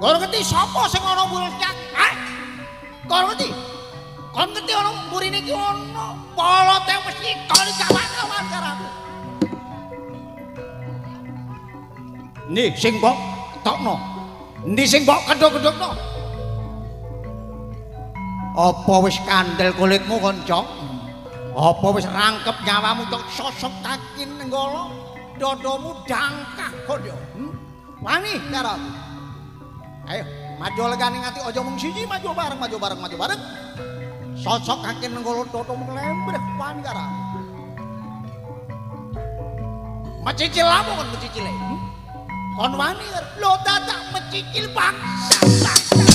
Kon ngerti sapa sing ana mburi cak? Hah? Kon ngerti? Kon ngerti ana mburine iki ana polote mesti kon gak kawan karo aku. Nih sing mbok ketokno. Endi sing mbok kedhok-kedhokno? Apa wis kandel kulitmu kanca? Apa wis rangkep nyawamu tok sosok kaki nenggala? Dodomu dangkah kok yo. Wani karo aku. Ayo, maju legane ngati aja mung siji, maju bareng, maju bareng, maju bareng. Sosok kaki nenggala dodomu lembreh wani karo aku. Mecicil apa kon mecicile? Kon wani lho dadak mecicil bangsa.